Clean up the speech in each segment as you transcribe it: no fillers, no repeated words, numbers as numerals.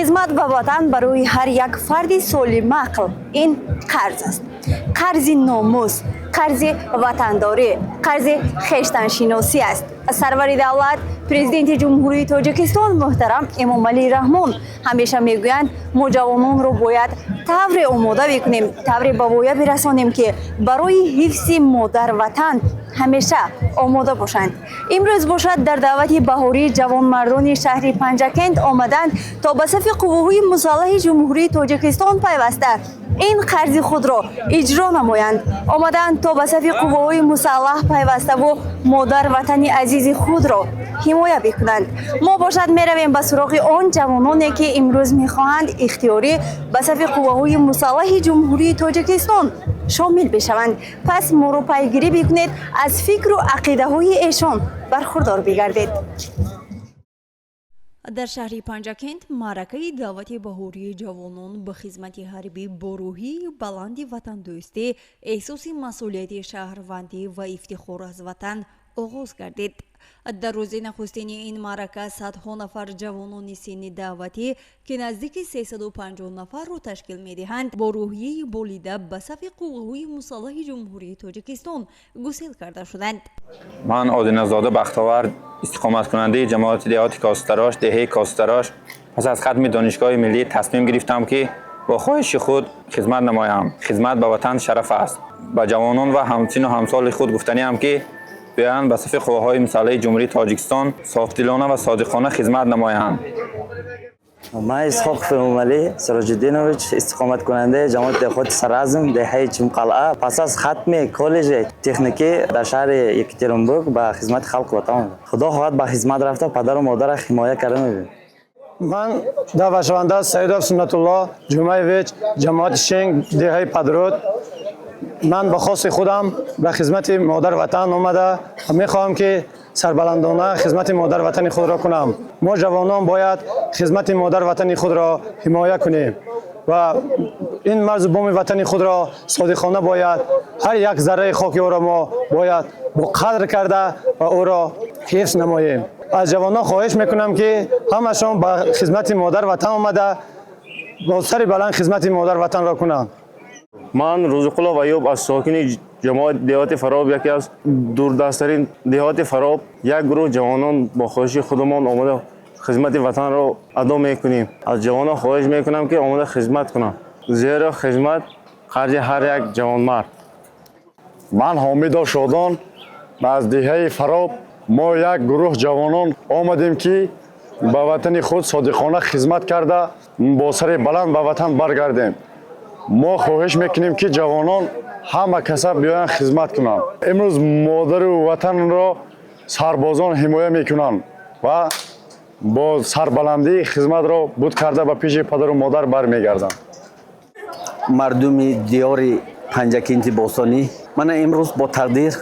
Хизмат ба ватан барои ҳар як фарди солимақл ин қарз аст. Қарзи номус, қарзи ватандорӣ, қарзи хештаншиносӣ аст. Сарвари давлат, Президенти Ҷумҳурии Тоҷикистон муҳтарам Эмомалӣ Раҳмон ҳамеша мегӯянд: мо ҷавононро бояд тавре омода бикунем, тавре ба воя бирасонем, ки барои ҳифзи модар ватан ҳамеша омода бошанд. Имрӯз бошад, дар даъвати баҳории ҷавонмардони шаҳри Панҷакент омаданд, то ба сафи қувваҳои мусаллаҳи Ҷумҳурии Тоҷикистон пайваста, ин қарзи худро иҷро намоянд. Омаданд, то ба сафи қувваҳои мусаллаҳ пайваставу модар ватани азизи худро ҳимоя бикунанд. Мо бошад, меравем ба суроғи он ҷавононе, ки имрӯз мехоҳанд ихтиёрӣ ба сафи қувваҳои мусаллаҳи Ҷумҳурии Тоҷикистон шомил бишаванд. Пас моро пайгирӣ бикунед, аз фикру ақидаҳои эшон бархурдор бигардед. Дар шаҳри Панҷакент маъракаи даъвати баҳории ҷавонон ба хизмати ҳарбӣ бо рӯҳияи баланди ватандӯстӣ, эҳсоси масъулияти шаҳрвандӣ ва ифтихор аз ватан оғоз гардид. Дар рӯзи нахустини ин маърака садҳо нафар ҷавонони синни даъватӣ, ки наздики 350 нафарро ташкил медиҳанд, бо рӯҳияи болида ба сафи қувваҳои мусаллаҳи Ҷумҳурии Тоҷикистон гусел карда шуданд. Ман Одиназода Бахтовар, истиқоматкунандаи ҷамоати деҳоти Костарош, деҳаи Костарош, пас аз хатми Донишгоҳи миллӣ тасмим гирифтам, ки бо хоҳиши худ хизмат намоям. Хизмат ба ватан шараф аст. Ба ҷавонон ва ҳамсину ҳамсоли худ гуфтаниам, ки биёянд, ба сафи қувваҳои мусаллаҳи Ҷумҳурии Тоҷикистон софдилона ва содиқона хизмат намоянд. Ман Исҳоқов Эмомалӣ Сироҷиддинович, истиқоматкунандаи ҷамоати деҳоти Саразм, деҳаи Чумқалъа, пас аз хатми коллеҷи техникӣ дар шаҳри Екатеринбург ба хизмати халқи ватан омадам. Худо хоҳад, ба хизмат рафта, падару модарро ҳимоя карда мебинем. Ман даъватшаванда Саидов Суннатулло Ҷумаевич, ҷамоати Шенг, деҳаи Падруд. Ман ба хости худам ба хизмати модар ватан омада, мехоҳам, ки сарбаландона хизмати модар ватани худро кунам. Мо ҷавонон бояд хизмати модар ватани худро ҳимоя кунем ва ин марзу буми ватани худро содиқона бояд ҳар як зарраи хоки ӯро мо бояд бо қадр карда ва ӯро ҳифз намоем. Аз ҷавонон хоҳиш мекунам, ки ҳамашон ба хизмати модар ватан омада, бо сари баланд хизмати модар ватанро кунанд. Ман Рӯзиқулов Аюб, аз сокини ҷамоати деҳоти Фароб, яке аз дурдасттарин деҳоти Фароб. Як гурӯҳ ҷавонон бо хоҳиши худамон омода хизмати ватанро адо мекунем. Аз ҷавонон хоҳиш мекунам, ки омода хизмат кунанд, зеро хизмат қарзи ҳар як ҷавонмард. Ман Ҳомидов Шодон аз деҳаи Фароб. Мо як гурӯҳ ҷавонон омадем, ки ба ватани худ содиқона хизмат карда, бо сари баланд ба ватан баргардем. Мо хоҳиш мекунем, ки ҷавонон ҳама каса биёянд, хизмат кунанд. Имрӯз модару ватанро сарбозон ҳимоя мекунанд ва бо сарбаландӣ хизматро буд карда, ба пеши падару модар бармегарданд. Мардуми диёри Панҷакенти бостонӣ, мана имрӯз бо тақдир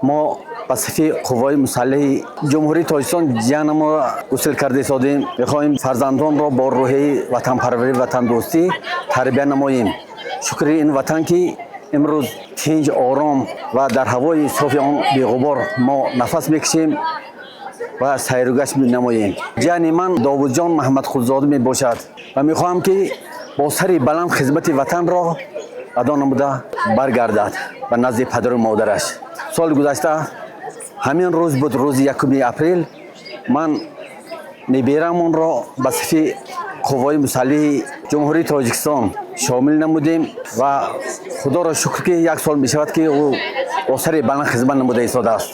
мо ба сафи қувваҳои мусаллаҳи Ҷумҳурии Тоҷикистон ҷиянамонро гусел карда истодем. Мехоҳем фарзандонро бо рӯҳияи ватанпарварӣ, ватандӯстӣ тарбия намоем. Шукри ин ватан, ки имрӯз тинҷ, ором ва дар ҳавои софи он беғубор мо нафас мекашем ва сайругашт менамоем. Ҷияни ман Довудҷон Маҳмадқулзода мебошад ва мехоҳам, ки бо сари баланд хизмати ватанро адо намуда, баргардад ба назди падару модараш. Соли гузашта ҳамин рӯз буд, рӯзи 1 апрел, ман неберамонро ба сафи қувваҳои мусаллаҳи Ҷумҳурии Тоҷикистон шомил намудем ва худоро шукр, ки як сол мешавад, ки ӯ бо сари баланд хизмат намуда истодааст.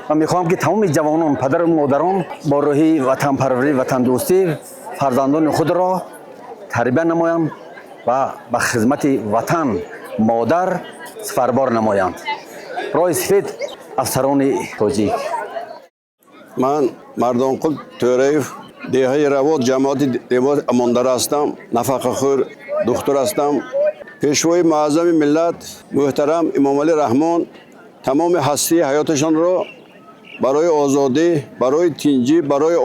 Ва мехоҳам, ки тамоми ҷавонон, падару модарон бо рӯҳи ватанпарварӣ, ватандӯстӣ фарзандони худро тарбия намоянд ва ба хизмати ватан модар сафарбор намоянд. Роҳи сифед, афсарони тоҷик! Ман Мардонқул Тӯраев, деҳаи Равот, ҷамоати деҳоти Амондара ҳастам. Нафақахӯр духтур ҳастам. Пешвои муаззами миллат муҳтарам Эмомалӣ Раҳмон тамоми ҳастии ҳаёташонро барои озодӣ, барои тинҷӣ, барои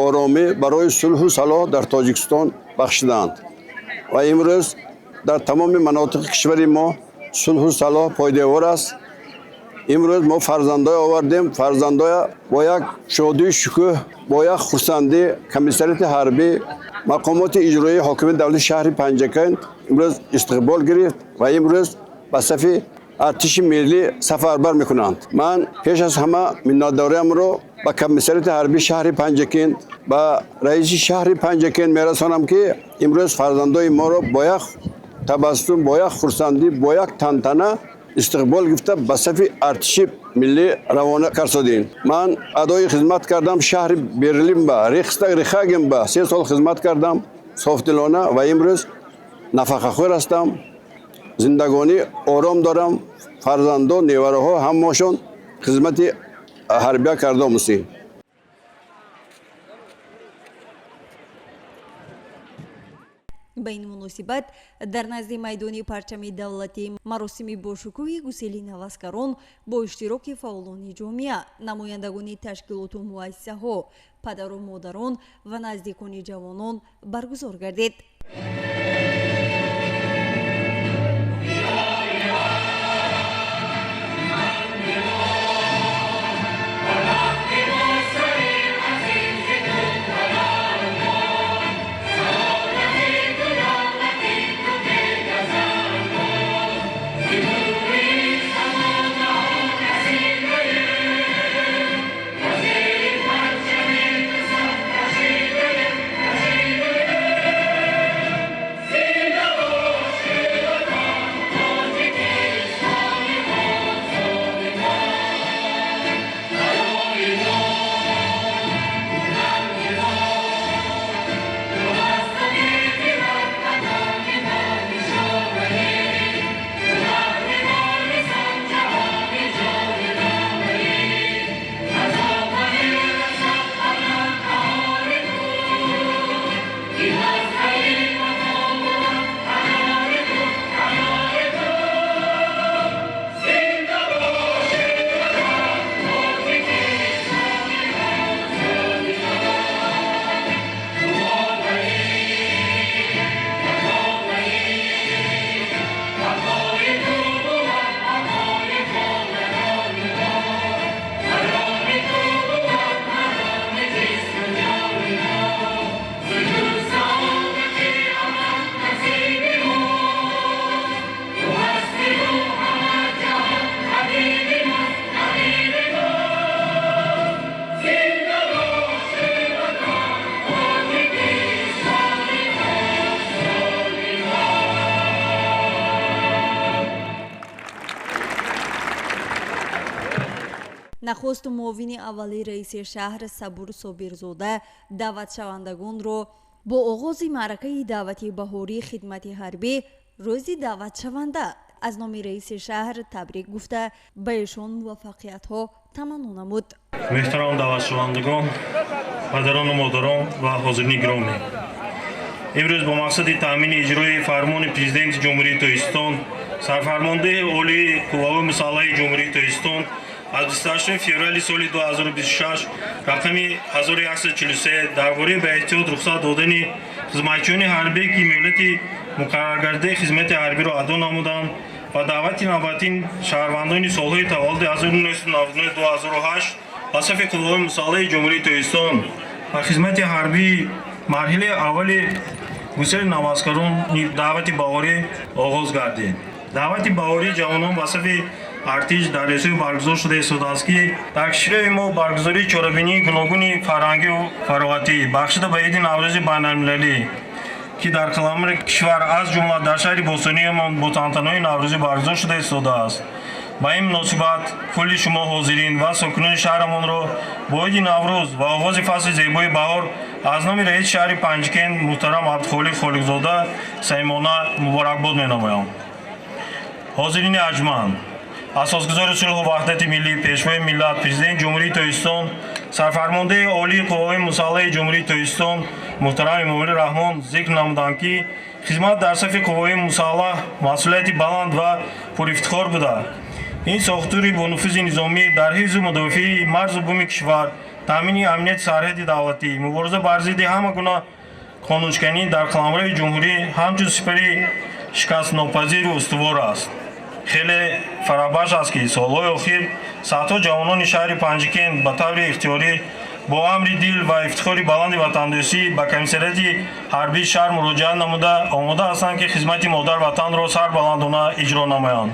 оромӣ, барои сулҳу салоҳ дар Тоҷикистон бахшидаанд ва имрӯз дар тамоми манотиқи кишвари мо сулҳу салоҳ пойдевор аст. Имрӯз мо фарзандое овардем, фарзандоя бо як шодию шукӯҳ, бо як хурсандӣ комиссариати ҳарбӣ, мақомоти иҷроии ҳокимияти давлати шаҳри Панҷакент имрӯз истиқбол гирифт ва имрӯз ба сафи артиши миллӣ сафарбар мекунанд. Ман пеш аз ҳама миннатдориамро ба комиссариати ҳарбии шаҳри Панҷакент, ба раиси шаҳри Панҷакент мерасонам, ки имрӯз фарзандои моро бо як табассум, бо як хурсандӣ, бо як тантана истиқбол гирифта ба сафи артиши миллӣ равона карсодем. Ман адои хизмат кардам шаҳри Берлин ба Рейхстаг Рихаген ба 3 сол хизмат кардам софдилона ва имрӯз нафақахӯр ҳастам, зиндагонӣ ором дорам, фарзандо, невараҳо ҳамашон хизмати ҳарбия карда омӯсем. Ба ин муносибат дар назди майдони парчами давлатӣ маросими бошукӯҳи гусели наваскарон бо иштироки фаъолони ҷомеа, намояндагони ташкилоту муассисаҳо, падару модарон ва наздикони ҷавонон баргузор гардид. Нахуст муовини аввали раиси шаҳр Сабур Собирзода даъватшавандагонро бо оғози маъракаи даъвати баҳории хидмати ҳарбӣ рӯзи даъватшаванда аз номи раиси шаҳр табрик гуфта ба эшон муваффақиятҳо таманно намуд. Муҳтарам даъватшавандагон, падарону модарон ва ҳозирини гиромӣ, имрӯз бо мақсади таъмини иҷрои фармони Президенти Ҷумҳурии Тоҷикистон, сарфармондеҳи Олии Қувваҳои Мусаллаҳи Ҷумҳурии Тоҷикистон аз 28 феврали соли 2026 рақами 1143 дар бораи ба эҳтиёт рухсат додани хизматчиёни ҳарбие, ки муҳлати муқарраргардидаи хизмати ҳарбиро адо намуданд ва даъвати навбатии шаҳрвандони солҳои таваллуди 1999-2008 ба сафи Қувваҳои Мусаллаҳи Ҷумҳурии Тоҷикистон ва хизмати ҳарбии марҳилаи аввали гусели наваскарони даъвати баҳорӣ оғоз гардид. Даъвати баҳории ҷавонон ба сафи артиш дар рӯзҳои баргузор шуда истодааст, ки дар кишвари мо баргузории чорабинии гуногуни фарҳангию фароғатӣ бахшида ба иди Наврӯзи байналмилалӣ, ки дар қаламрави кишвар, аз ҷумла дар шаҳри бостонияамон бо тантанои наврӯзӣ баргузор шуда истодааст. Ба ин муносибат кулли шумо ҳозирин ва сокинони шаҳрамонро бо иди Наврӯз ва оғози фасли зебои баҳор аз номи раиси шаҳри Панҷакент муҳтарам Абдухолиқ Холиқзода самимона муборакбод менамоям. Ҳозирини арҷманд, асосгузори сулҳу ваҳдати миллӣ, Пешвои миллат, Президенти Ҷумҳурии Тоҷикистон, сарфармондеҳи Олии Қувваҳои Мусаллаҳи Ҷумҳурии Тоҷикистон муҳтарам Эмомалӣ Раҳмон зикр намуданд, ки хизмат дар сафи қувваҳои мусаллаҳ масъулияти баланд ва пурифтихор буда, ин сохтори бонуфузи низомӣ дар ҳифзу мудофиаи марзу буми кишвар, таъмини амнияти сарҳади давлатӣ, мубориза бар зидди ҳама гуна қонуншиканӣ дар қаламрави ҷумҳурӣ ҳамчун сипари шикастнопазиру устувор аст. Хеле фараҳбахш аст, ки солҳои охир садҳо ҷавонони шаҳри Панҷакент ба таври ихтиёрӣ бо амри дил ва ифтихори баланди ватандӯстӣ ба комиссариати ҳарбии шаҳр муроҷиат намуда, омода ҳастанд, ки хизмати модар ватанро сарбаландона иҷро намоянд.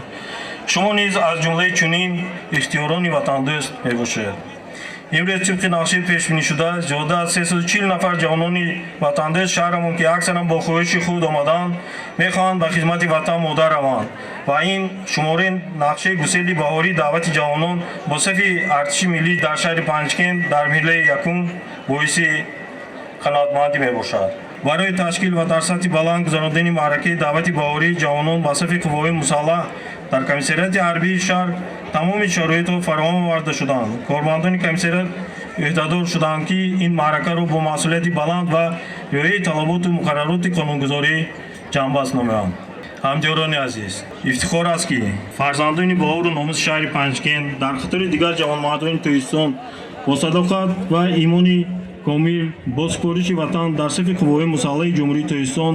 Шумо низ аз ҷумлаи чунин ихтиёрони ватандӯст мебошед. Имрӯз тибқи нақшаи пешбинишуда зиёда аз 340 нафар ҷавонони ватандӯст шаҳрамон, ки аксаран бо хоҳиши худ омаданд, мехоҳанд ба хизмати ватан модар раванд ва ин шумораи нақшаи гусели баҳории даъвати ҷавонон бо сафи артиши миллӣ дар шаҳри Панҷакент дар марҳилаи якум боиси қаноатмандӣ мебошад. Барои ташкил ва дар сатҳи баланд гузарондани маъракаи даъвати баҳории ҷавонон ба сафи қувваҳои мусаллаҳ дар комиссариати ҳарбии шаҳр тамоми шароитҳо фароҳам оварда шуданд. Кормандони комиссариат ӯҳдадор шуданд, ки ин маъракаро бо масъулияти баланд ва риояи талаботу муқаррароти қонунгузорӣ ҷамъбаст намоянд. Ҳамдиёрони азиз, ифтихор аст, ки фарзандони баҳору номуси шаҳри Панҷакент дар қатори дигар ҷавонмардони Тоҷикистон бо садоқат ва имони комил бо супориши ватан дар сафи қувваҳои мусаллаҳи Ҷумҳурии Тоҷикистон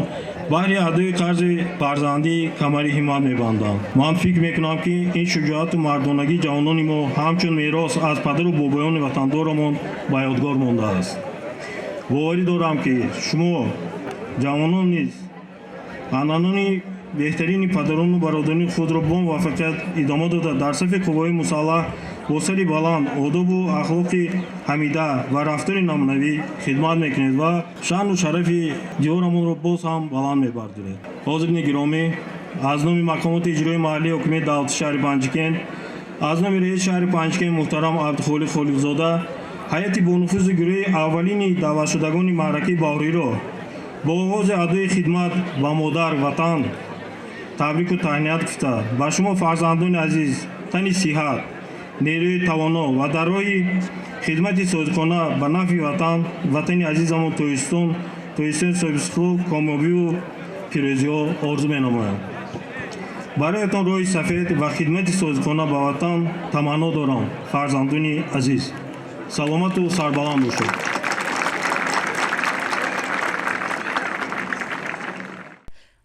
баҳри адои қарзи фарзандӣ камари ҳиммат мебанданд. Ман фикр мекунам, ки ин шуҷоату мардонагии ҷавонони мо ҳамчун мерос аз падару бобоёни ватандорамон ба ёдгор мондааст. Боварӣ дорам, ки шумо ҷавонон низ анъанаи беҳтарини падарону бародарони худро бо муваффақият идома дода, дар сафи қувваҳои мусаллаҳ бо сари баланд, одобу ахлоқи ҳамида ва рафтори намунавӣ хидмат мекунед ва шаъну шарафи диёрамонро боз ҳам баланд мебардоред. Ҳозирини гиромӣ, аз номи мақомоти иҷроии маҳаллии ҳокимияти давлати шаҳри Панҷакент, аз номи раиси шаҳри Панҷакент муҳтарам Абдухолиқ Холиқзода ҳайати бонуфузи гурӯҳи аввалини даъватшудагони маъракаи баҳориро бо оғози адои хидмат ба модар ватан табрику таҳният гуфта, ба шумо, фарзандони азиз, тани сиҳат, нерӯи тавоно ва дар роҳи хидмати содиқона ба нафъи ватан, ватани азизамон Тоҷикистон, Тоҷикистони соҳибистиқлол комёбиву пирӯзиҳо орзу менамоям. Бароятон роҳи сафед ва хидмати содиқона ба ватан таманно дорам. Фарзандони азиз, саломату сарбаланд бошед.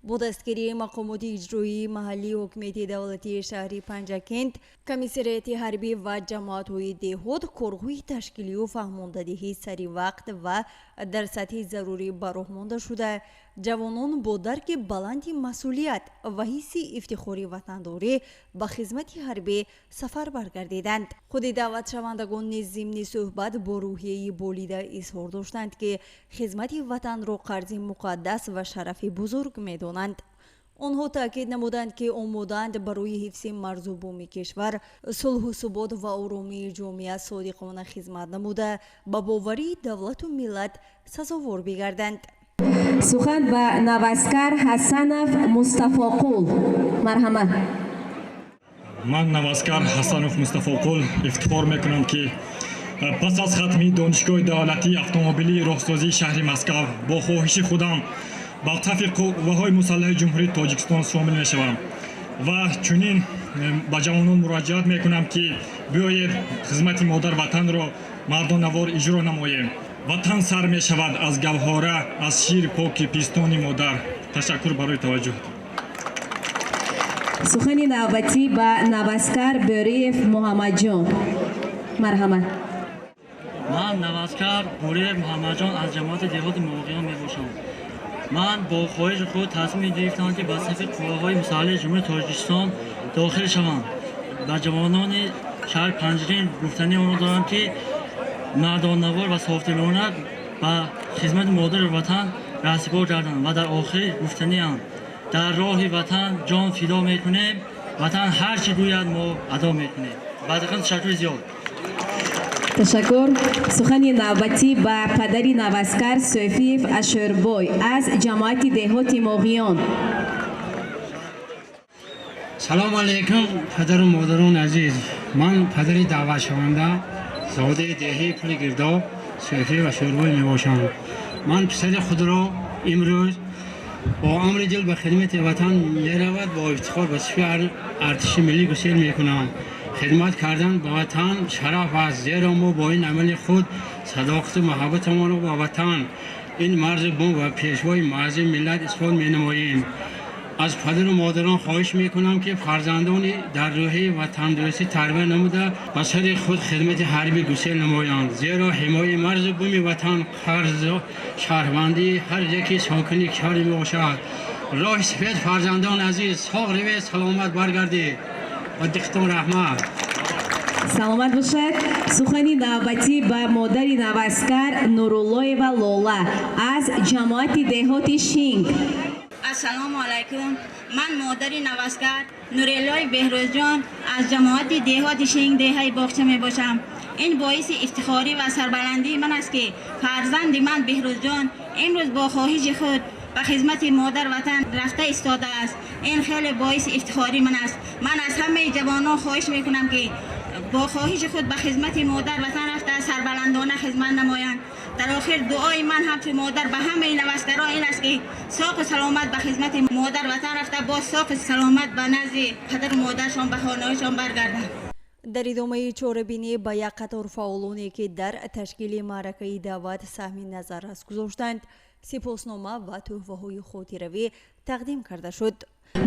Бо дастгирии мақомоти иҷроии маҳаллии ҳокимияти давлатии шаҳри Панҷакент, комиссариати ҳарбӣ ва ҷамоатҳои деҳот корҳои ташкилию фаҳмондадиҳӣ сари вақт ва дар сатҳи зарурӣ ба роҳ монда шуда, ҷавонон бо дарки баланди масъулият ва ҳисси ифтихори ватандорӣ ба хизмати ҳарбӣ сафар баргардиданд. Худи даъватшавандагон низ зимни суҳбат бо рӯҳияи болида изҳор доштанд, ки хизмати ватанро қарзи муқаддас ва шарафи бузург медонанд. Онҳо таъкид намуданд, ки омодаанд барои ҳифзи марзу буми кишвар, сулҳу субот ва оромии ҷомеа содиқона хизмат намуда, ба боварии давлату миллат сазовор бигарданд. Сухан ба наваскар Ҳасанов Мустафоқул, марҳамат. Ман, наваскар Ҳасанов Мустафоқул, ифтихор мекунам, ки пас аз хатми Донишгоҳи давлатии автомобилии роҳсозии шаҳри Москав бо хоҳиши худам ба сафи қувваҳои мусаллаҳи Ҷумҳурии Тоҷикистон шомил мешавам ва чунин ба ҷавонон муроҷиат мекунам, ки биёед, хизмати модар ватанро мардонавор иҷро намоем. Ватан сар мешавад аз гавҳора, аз шири поки пистони модар. Ташаккур барои таваҷҷӯҳ. Сухани навбатӣ ба наваскар Бӯриев Муҳаммадҷон, марҳамат. Ман, наваскар Бӯриев Муҳаммадҷон, аз ҷамоати деҳоти Моғиён мебошам. Ман бо хоҳиши худ тасмим гирифтам, ки ба сафи қувваҳои мусаллаҳи Ҷумҳурии Тоҷикистон дохил шавам. Ба ҷавонони шаҳри Панҷакент гуфтании онро дорам, ки мардонавор ва софдилона ба хизмати модари ватан расипор гарданд. Ва дар охир гуфтаниам: дар роҳи ватан ҷон фидо мекунем, ватан ҳар чӣ гӯяд, мо адо мекунем. Ба диққат ташаккури зиёд. Ташаккур. Сухани навбатӣ ба падари наваскар Сӯфиев Ашӯрбой аз ҷамоати деҳоти Моғиён. Салому алайкум, падару модарони азиз. Ман, падари даъватшаванда, зодаи деҳаи Пули Гирдоб, Сӯфиев Ашӯрбой мебошам. Ман писари худро имрӯз бо амри дил ба хидмати ватан меравад, бо ифтихор ба сафи артиши миллӣ гусел мекунам. Хидмат кардан ба ватан шараф аст, зеро мо бо ин амали худ садоқату муҳаббатамонро ба ватан, ин марзу бум ва пешвои муаззами миллат исбот менамоем. Аз падару модарон хоҳиш мекунам, ки фарзандони дар рӯҳияи ватандӯстӣ тарбия намуда, ба сари худ хидмати ҳарбӣ гусел намоянд, зеро ҳимояи марзу буми ватан қарзу шаҳрвандии ҳар яки сокини кишвар мебошад. Роҳи сафед, фарзандони азиз, соғ равед, саломат баргардед. Ба диққатон раҳмат. Саломат бошад. Сухани навбатӣ ба модари наваскар Нуруллоева Лола аз ҷамоати деҳоти Шинг. Ассалому алайкум. Ман модари наваскар Нуриллои Беҳрӯзҷон аз ҷамоати деҳоти Шинг, деҳаи Боғча мебошам. Ин боиси ифтихорӣ ва сарбаландии ман аст, ки фарзанди ман Беҳрӯзҷон имрӯз бо хоҳиши худ ба хизмати модар ватан рафта истодааст. Ин хеле боиси ифтихории ман аст. Ман аз ҳамаи ҷавонон хоҳиш мекунам, ки бо хоҳиши худ ба хизмати модар ватан рафта, сарбаландона хизмат намоянд. Дар охир дуои ман ҳамчун модар ба ҳамаи наваскарон ин аст, ки соқу саломат ба хизмати модар ватан рафта, боз соқу саломат ба назди падару модаршон, ба хонаҳояшон баргарданд. Дар идомаи чорабинӣ ба як қатор фаъолоне, ки дар ташкили маъракаи даъват саҳми назаррас гузоштанд, сипоснома ва тӯҳфаҳои хотиравӣ тақдим карда шуд.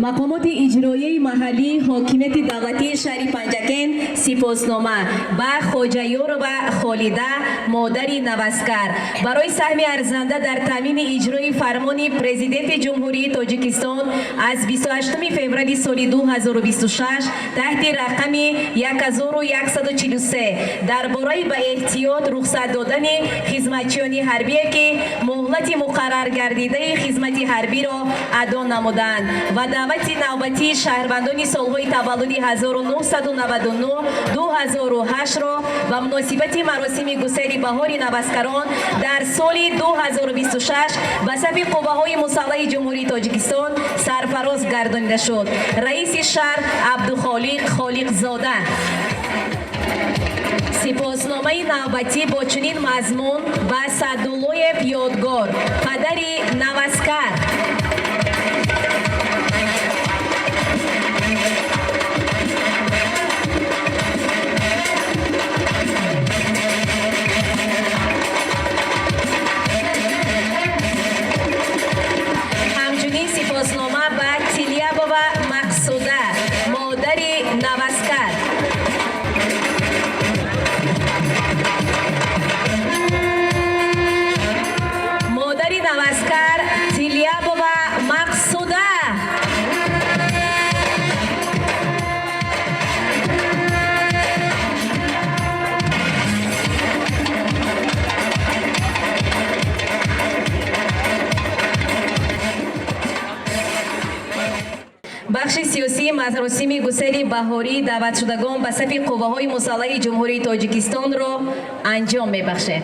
Мақомоти иҷроияи маҳаллии ҳокимияти давлатии шаҳри Панҷакент сипоснома ба Хоҷаёрова Холида, модари наваскар, барои саҳми арзанда дар таъмини иҷрои фармони Президенти Ҷумҳурии Тоҷикистон аз 28 феврали соли 2026 таҳти рақами 1143 дар бораи ба эҳтиёт рухсат додани хизматчиёни ҳарбие, ки муҳлати муқаррар гардидаи хизмати ҳарбиро адо намуданд, ва даъвати навбатии шаҳрвандони солҳои таваллуди 1999 2008-ро ба муносибати маросими гусели баҳори наваскарон дар соли 2026 ба сафи қувваҳои мусаллаҳи Ҷумҳурии Тоҷикистон сарфароз гардонида шуд. Раиси шаҳр Абдухолиқ Холиқзода. Сипосномаи навбатӣ бо чунин мазмун ба Саъдуллоев Ёдгор, падари наваскар. Ҳамчунин сипоснома ба Тилябова Мақсуда, модари наваскар. Модари наваскар Тилябова Мақсуда. Бахши сиёсии маросими гусели баҳории даъватшудагон ба сафи қувваҳои мусаллаҳи Ҷумҳурии Тоҷикистонро анҷом мебахшем.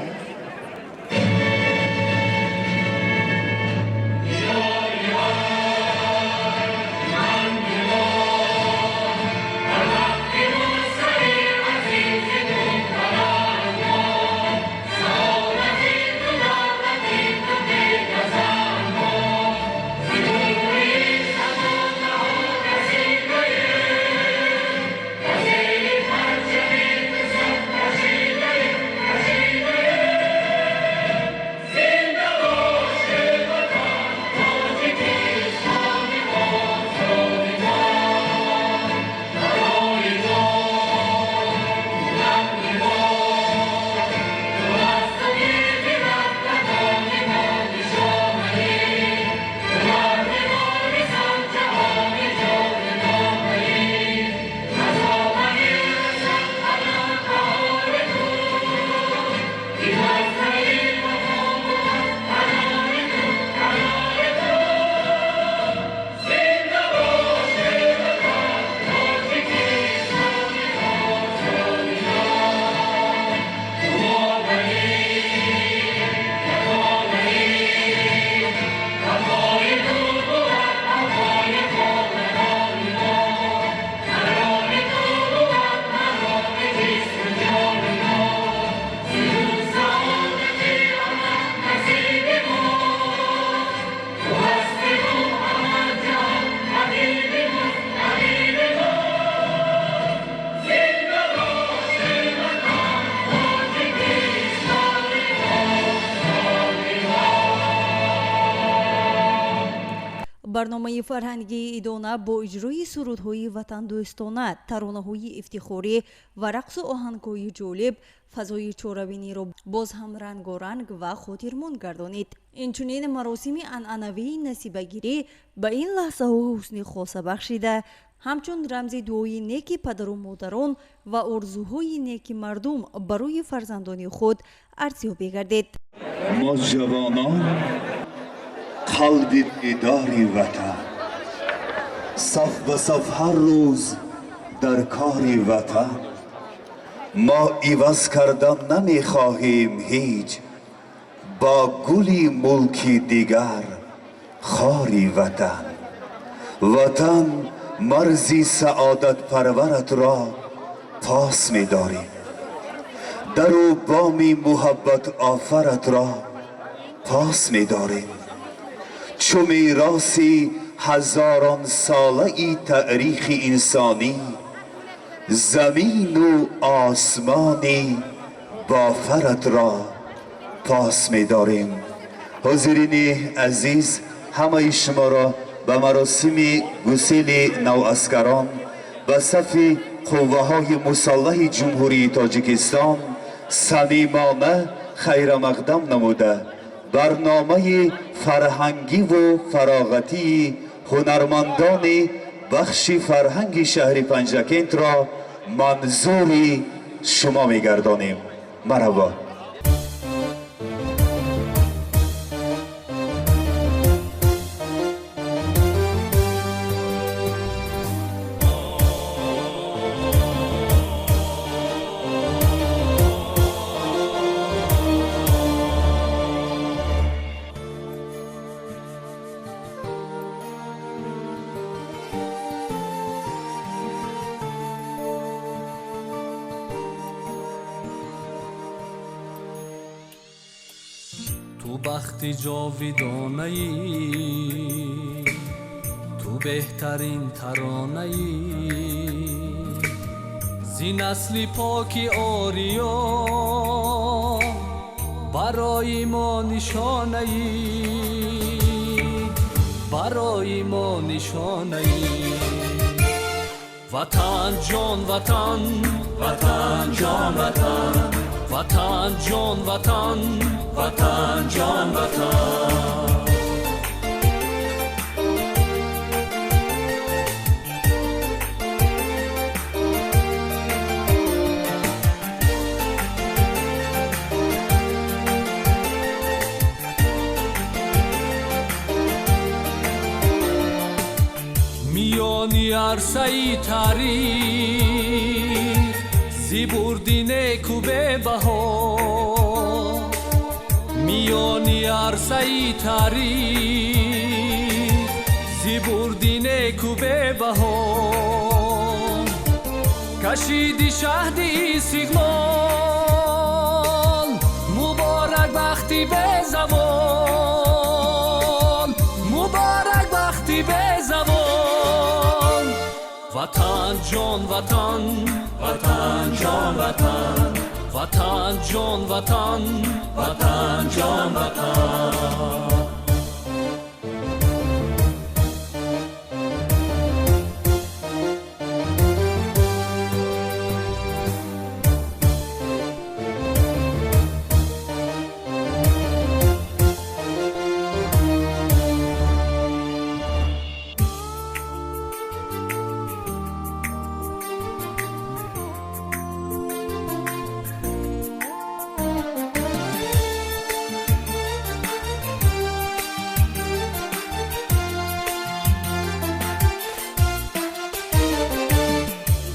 Барномаи фарҳангии идона бо иҷрои сурудҳои ватандӯстона, таронаҳои ифтихорӣ ва рақсу оҳангҳои ҷолиб фазои чорабиниро боз ҳам рангоранг ва хотирмон гардонид. Инчунин маросими анъанавии насибагирӣ ба ин лаҳзаҳо ҳусни хоса бахшида, ҳамчун рамзи дуои неки падару модарон ва орзуҳои неки мардум барои фарзандони худ арзёбӣ гардид. Мо ҷавонон қалби бедори ватан, саф ба саф ҳар рӯз дар кори ватан. Мо иваз кардан намехоҳем ҳеҷ бо гули мулки дигар хори ватан. Ватан марзи саодатпарваратро пос медорем, дару боми муҳаббат офаратро пос медорем. Чу мероси ҳазоронсолаи таърихи инсонӣ, замину осмони бофаратро пос медорем. Ҳозирини азиз, ҳамаи шуморо ба маросими гусели наваскарон ба сафи қувваҳои мусаллаҳи Ҷумҳурии Тоҷикистон самимона хайрамақдам намуда, барномаи фарҳангиву фароғатии ҳунармандони бахши фарҳанги шаҳри Панҷакентро манзури шумо мегардонем. Марҳабо. Ту бахти ҷовидонаӣ, ту беҳтарин таронаӣ, зи насли поки ориё барои мо нишонаӣ, барои мо нишонаӣ. Ватан ҷон ватан, ватан ҷон ватан, ватан ҷон ватан, ватан ҷон ватан. Миёни арсаи таърих зи бурди неку бебаҳо, миёни арсаи таърих зи бурди неку бебаҳо, кашиди шаҳди истиқлол, муборак бахти безавол, муборак бахти безавол. Ватан ҷон ватан, ватан ҷон ватан, ватан ҷон ватан, ватан ҷон ватан.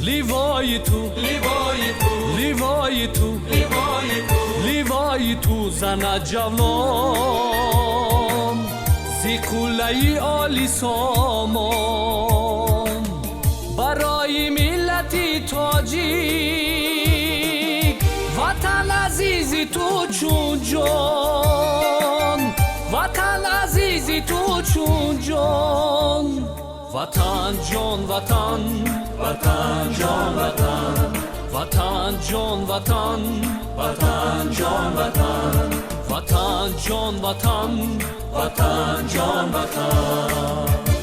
Ливои ту, ливои ту, ливои ту, ливои ту, ливои ту занад ҷавлон зи қуллаи оли сомон, барои миллати тоҷик ватан азизи ту чун ҷон, ватан азизи ту чун ҷон. Ватан ҷон ватан, ватан ҷон ватан, ватан ҷон ватан, ватан ҷон ватан, ватан ҷон ватан, ватан ҷон ватан.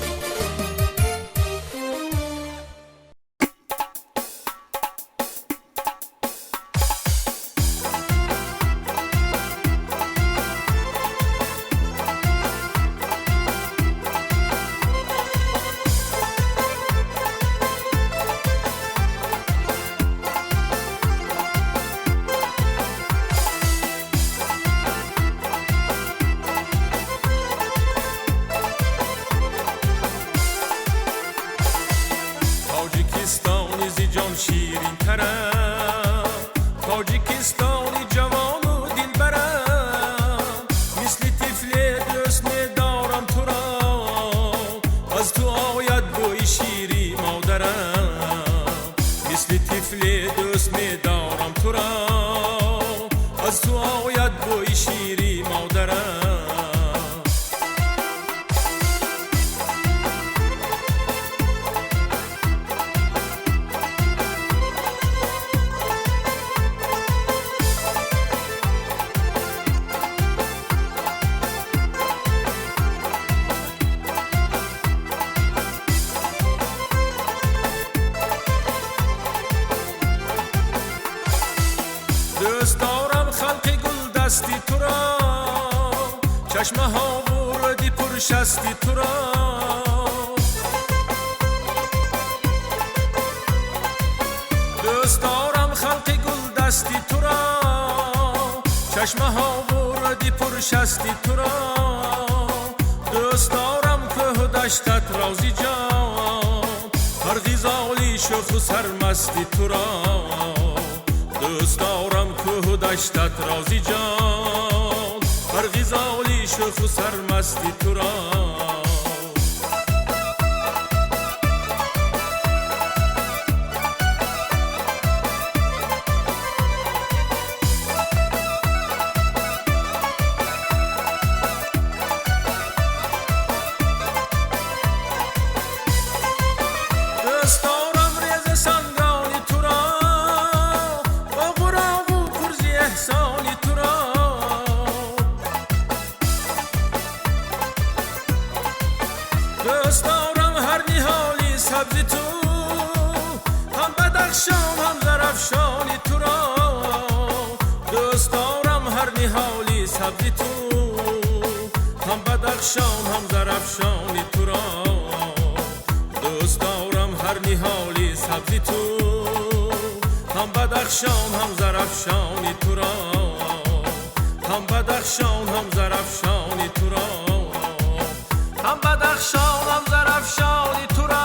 Чашмаҳо вуруди пуршасти туро. Дӯст дорам халқи гулдасти туро, чашмаҳо вуруди пуршасти туро. Дӯст дорам кӯҳу даштат рози ҷон, ҳар ғизоли шӯху сармасти туро. Дӯст дорам кӯҳу даштат рози ҷон, ҳар ғизоли шӯху сармасти туро. Дӯст дорам реза сангони туро, бо ғурову пурзи эҳсони туро. Дӯст дорам ҳар ниҳоли сабзи ту, ҳам Бадахшон ҳам Зарафшони туро. Дӯст дорам ҳар ниҳоли сабзи ту, ҳам Бадахшон ҳам Зарафшони туро. Дӯст дорам ҳар ниҳоли сабзи ту, ҳам Бадахшон ҳам Зарафшони туро. Ҳам Бадахшон ҳам Зарафшони туро, ҳам Бадахшон ҳам Зарафшони туро.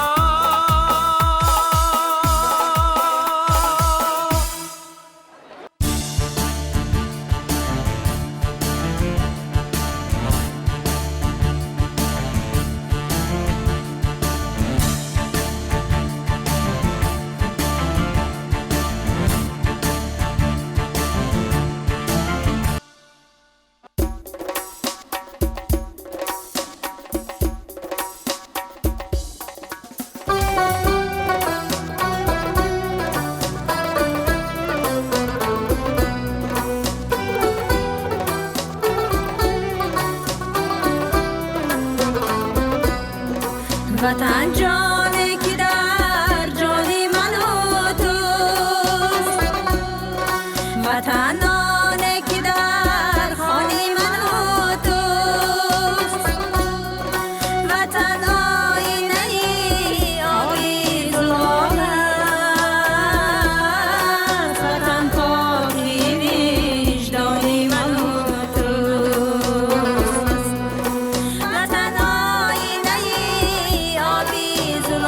Ватан ҷоне ки дар ҷони ману туст, ватан оне ки дар хони ману туст, ватан оинаи оби зулол аст, ватан поки виҷдони ману туст, ватан оинаи оби зулол.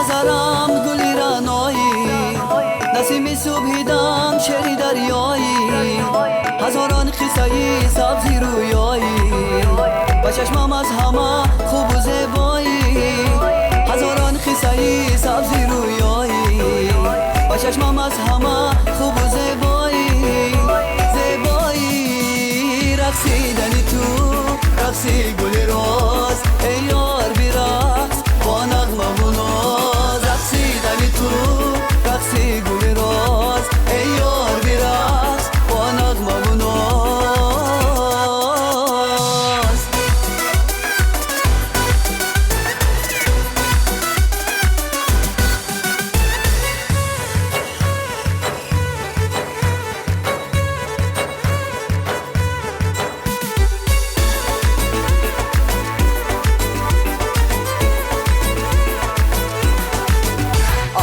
Назарам гули раъноӣ, насими субҳидам шери дарёӣ, ҳазорон қиссаи сабзи рӯёӣ, ба чашмам аз ҳама хубу зебоӣ, ҳазорон қиссаи сабзи рӯёӣ, ба чашмам аз ҳама хубу зебоӣ, зебоӣ. Рақсидани ту рақси гули роз, эй ёр бирақс бо нағмаву ноз. Рақсидани ту рақси гули роз, эй ёр бирақс бо нағмаву ноз.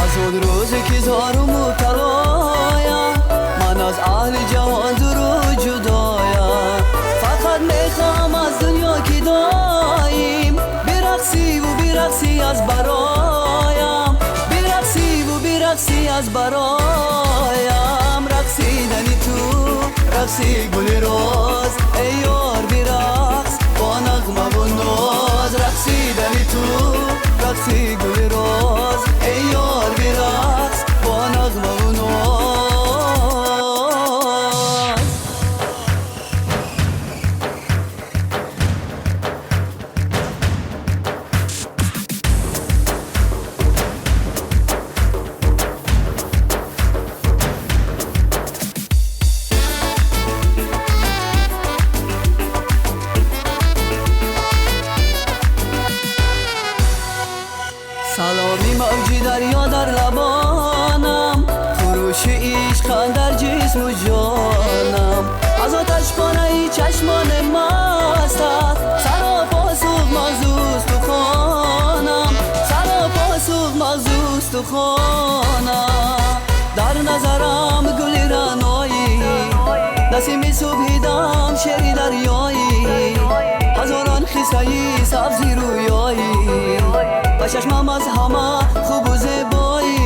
Аз он рӯзе ки зору мубталоя, ман аз аҳли ҷаҳон дуру ҷудоя, фақат мехоҳам аз дунё ки доим бирақсиву бирақсӣ аз бароям, бирақсиву бирақсӣ аз бароям. Рақсидани ту рақси гули роз, эй ёр бирақс бо нағмаву ноз. Рақсидани ту рақси гули роз, эй ёр бирақс бо нағмаву ноз. Саломи мавҷи дарё дар лабонам, хурӯши ишқ андар ҷисму ҷонам, аз оташпонаи чашмони мастат саропо сӯхт мағзу устухонам, саропо сӯхт мағзу устухонам. Дар назарам гули раъноӣ, насими субҳидам шери дарёӣ, ҳазорон қиссаи сабзи рӯёӣ, ба чашмам аз ҳама хубу зебоӣ,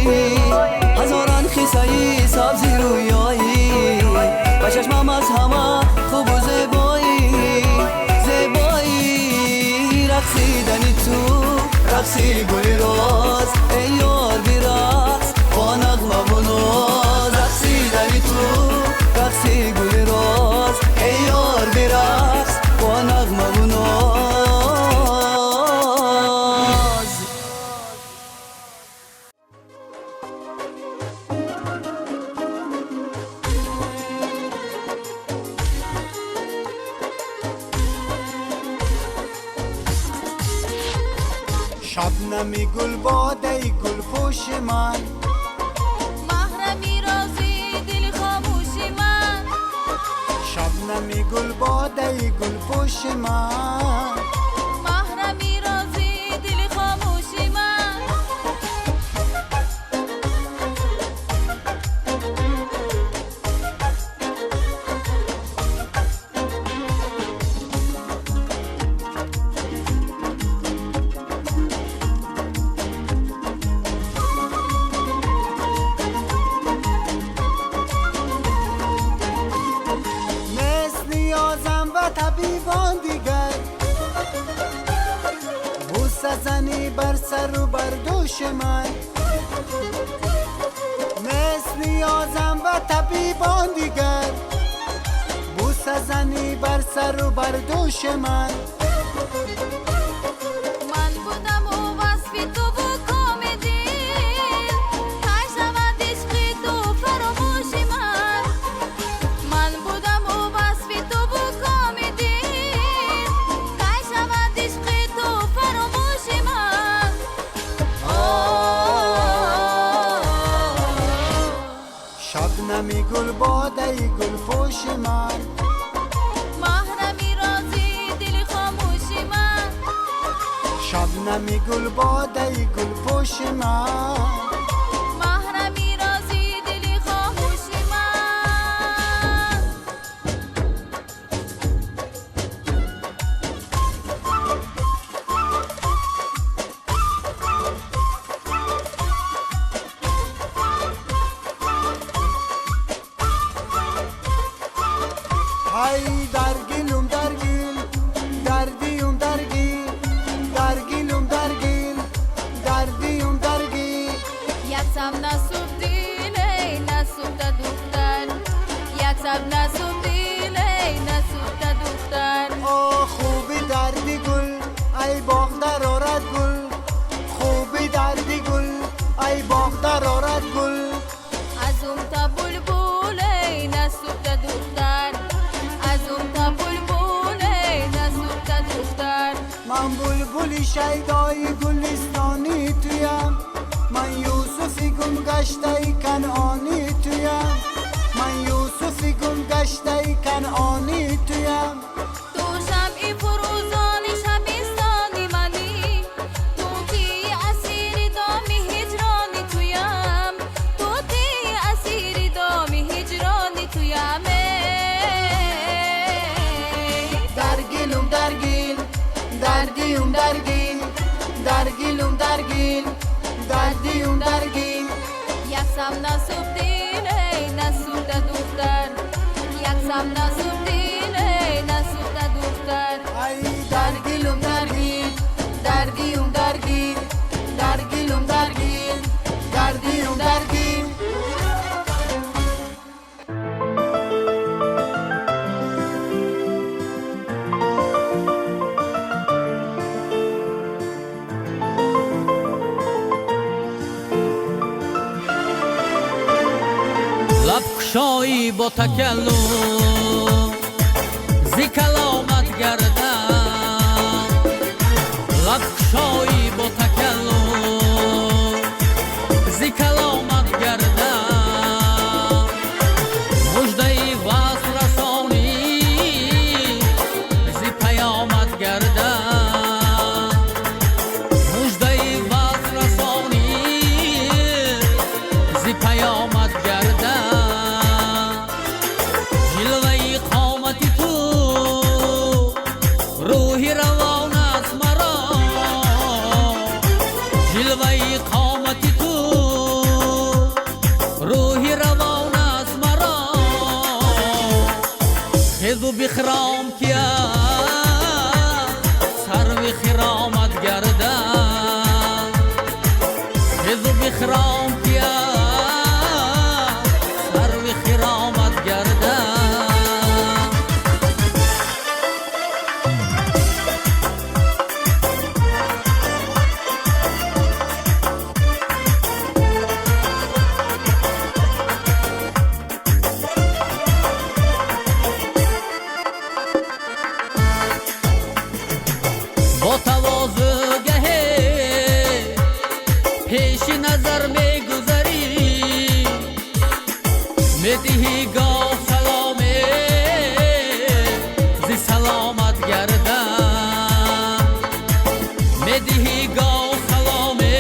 ҳазорон қиссаи сабзи рӯёӣ, ба чашмам аз ҳама хубу зебоӣ, зебоӣ. Рақсидани ту рақси гули роз, эй ёр бирақс бо нағмаву ноз. Рақсидани ту рақси гули роз, эй ёр бирақс бо нағмаву ноз. Шабнами гулбодаи гулпӯши ман, маҳрами рози дили хомӯши ман, шабнами гулбодаи гулпӯши ман, маҳрами рози дили хомӯши ман. طبیبان دیگر، بوسه زنی بر سر و بر دوش من، مثل نیازم و طبیبان دیگر، بوسه زنی بر سر و بر دوش من. من بودم و وصف تو و کام دل، کش شود عشق تو فراموش من. من بودم و وصف تو و کام دل، کش شود عشق تو فراموش من. شبنمی گل بادهی گل پوش من، محرمی رازی دل خاموش من، شبنمی گل بادهی گل پوش من، محرمی رازی دل خاموش من. Ман булбули шайдои гулистони туям, ман Юсуфи гумгаштаи Канъони туям, ман Юсуфи гумгаштаи Канъони туям. Ту шамъи фурӯзони шабистони манӣ, тӯтии асири доми ҳиҷрони туям, тӯтии асири доми ҳиҷрони туям. Дар гилум дар гил, дар диюм дар гил, дар гилум дар гил, дар диюм дар гил. Яксам насӯхтин, эй насӯхта духтар, яксам насӯхтин, эй насӯхта духтар. Ай дар гилум дар гил, дар диюм дар гил, дар гилум дар гил, дар диюм дар гил. Лабкушоӣ бо такаллум зи каломат гардам, лабкушоӣ бо такаллум зи каломат гардам, муждаи васл расонӣ зи паёмат гардам, муждаи васл расонӣ зи паёмат гардам. Ҷилваи қомати ту рӯҳи равон аст маро, ҷилваи қомати ту рӯҳи равон аст маро, хезу бихром ки аз сарви хиромат гардам, хезу бихром ки аз сарви хиромат гардам. Бо тавозугаҳе пеши назар мегузарӣ, медиҳӣ гоҳ саломе зи саломат гардам, медиҳӣ гоҳ саломе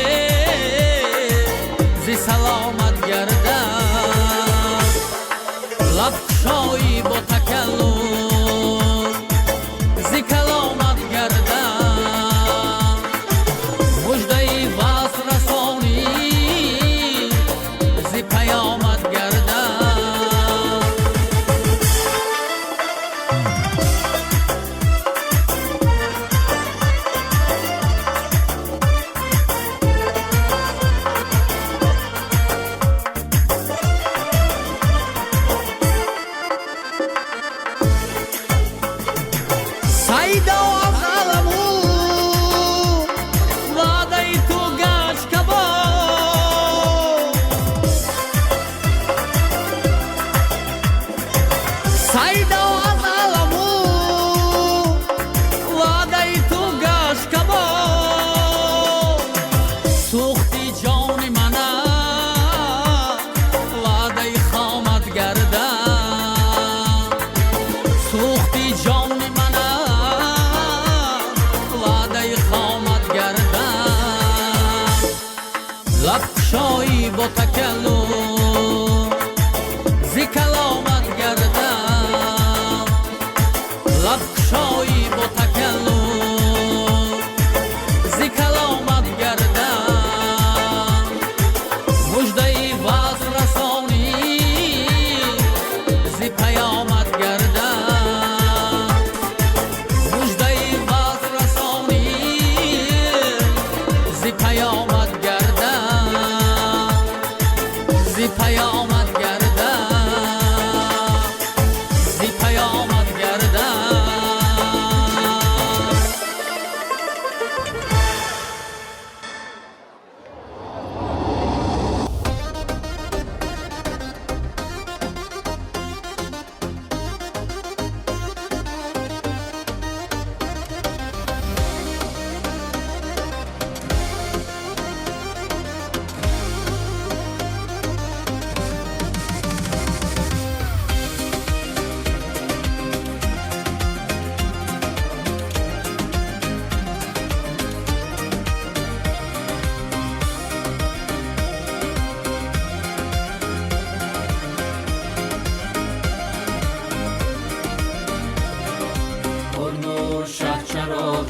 зи саломат гардам. Лабкушоӣ бо такаллум зи каломат гардам, муждаи васл расонӣ зи паёмат гардам. Сайдо аз аламу ваъдаи ту гашт кабоб, Сайдо аз аламу ваъдаи ту гашт кабоб, сӯхти ҷони мана ваъдаи хомат гардам, сӯхти ҷони мана ваъдаи хомат гардам. Лабкушоӣ бо такаллум зи каломат гардам, лабкушоӣ бо такаллум зи каломат гардам, муждаи васл расонӣ зи паёмат гардам, муждаи васл расонӣ зи паёмат гардам.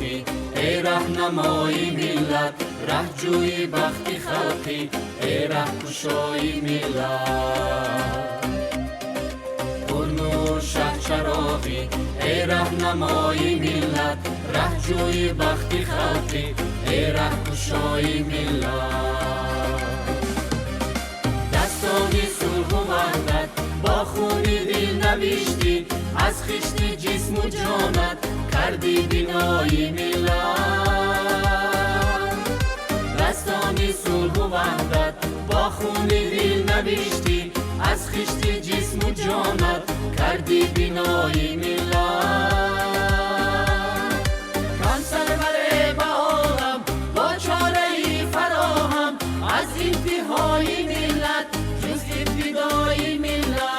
халқӣ, эй раҳнамои миллат, раҳҷӯи бахти халқӣ, эй раҳкушои миллат. Пурнур шаҳчароғӣ, эй раҳнамои миллат, раҳҷӯи бахти халқӣ, эй раҳкушои миллат. Дастони сулҳу ваҳдат бо хуни дил навиштӣ, аз хишти ҷисму ҷонат кардӣ бинои миллат. Дастони сулҳу ваҳдат бо хуни дил навиштӣ, аз хишти ҷисму ҷонат кардӣ бинои миллат. Кам сарваре ба олам бо чораи фароҳам, аз интиҳои миллат ҷуз ибтидои миллат.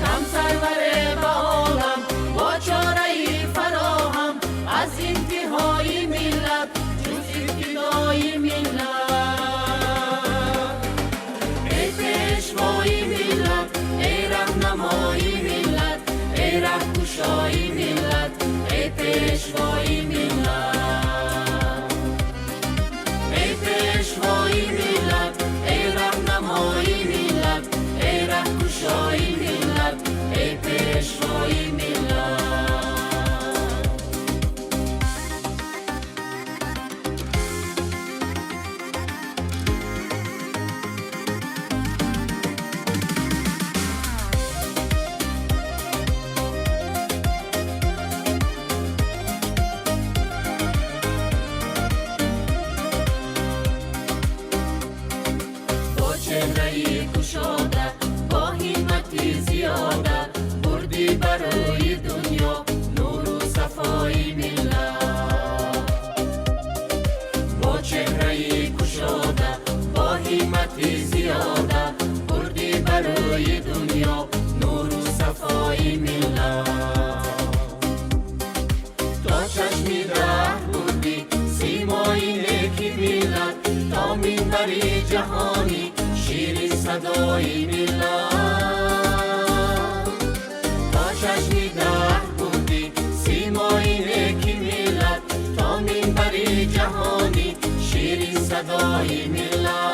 Кам сарваре ба олам бо чораи фароҳам, аз интиҳои миллат ҷуз ибтидои миллат. Эй пешвои миллат, эй раҳнамои миллат, эй раҳкушои миллат, эй пешвои миллат. Эй пешвои миллат, эй раҳнамои миллат, эй раҳкушои миллат, эй пешвои миллат. Бо чеҳраи кушода, бо ҳиммати зиёда, бурдӣ ба рӯи дунё нуру сафои миллат. Бо чеҳраи кушода, бо ҳиммати зиёда, бурдӣ ба рӯи дунё нуру сафои миллат. То чашми даҳ бурдӣ симои неки миллат, то минбари ҷаҳонӣ ширин садои миллат. То чашми даҳ бурдӣ симои неки миллат, то минбари ҷаҳонӣ ширин садои миллат.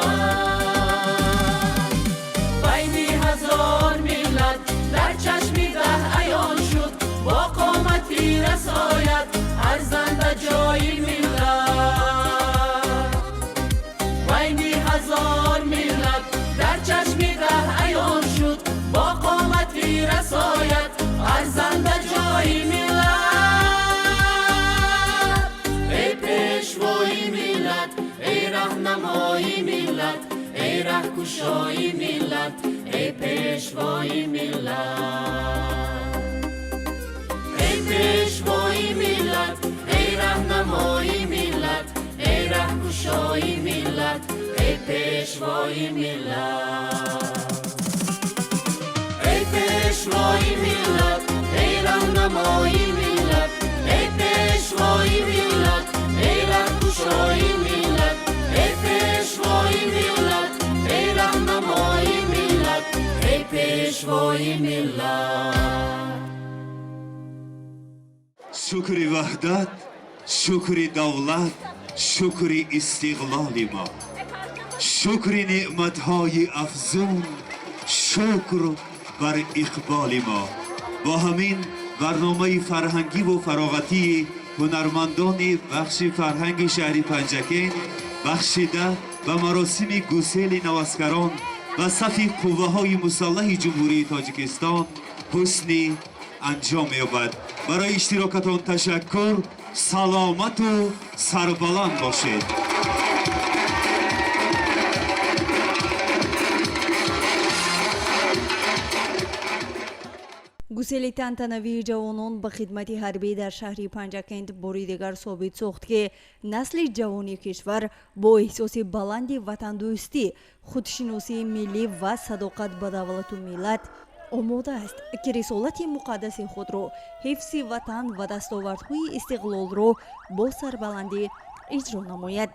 Байни ҳазор миллат дар чашми даҳ аён шуд, бо қомати расоят арзанда ҷои миллат. Байни ҳазор миллат дар чашми даҳ аён шуд, бо қомати расоят арзанда ҷои миллат. Эй пешвои миллат, эй раҳнамои миллат, эй раҳкушои миллат, эй пешвои миллат. Эй пешвои миллат, эй раҳнамои миллат, эй раҳкушои миллат, эй пешвои миллат. Эй пешвои миллат, эй раҳнамои миллат, эй пешвои миллат, эй раҳкушои миллат, эй пешвои миллат, эй раҳнамои миллат, эй пешвои миллат. Шукри ваҳдат, шукри давлат, шукри истиқлоли мо, шукри неъматҳои афзун, шукр бар иқболи мо. Бо ҳамин барномаи фарҳангиву фароғатии ҳунармандони бахши фарҳанги шаҳри Панҷакент бахшида ба маросими гусели наваскарон ва сафи қувваҳои мусаллаҳи Ҷумҳурии Тоҷикистон ҳусни анҷом меёбад. Барои иштирокатон ташаккур, саломату сарбаланд бошед. Гусели тантанавии ҷавонон ба хидмати ҳарбӣ дар шаҳри Панҷакент бори дигар собит сохт, ки насли ҷавони кишвар бо эҳсоси баланди ватандӯстӣ, худшиносии миллӣ ва садоқат ба давлату миллат омода аст, ки рисолати муқаддаси худро, ҳифзи ватан ва дастовардҳои истиқлолро бо сарбаландӣ иҷро намояд.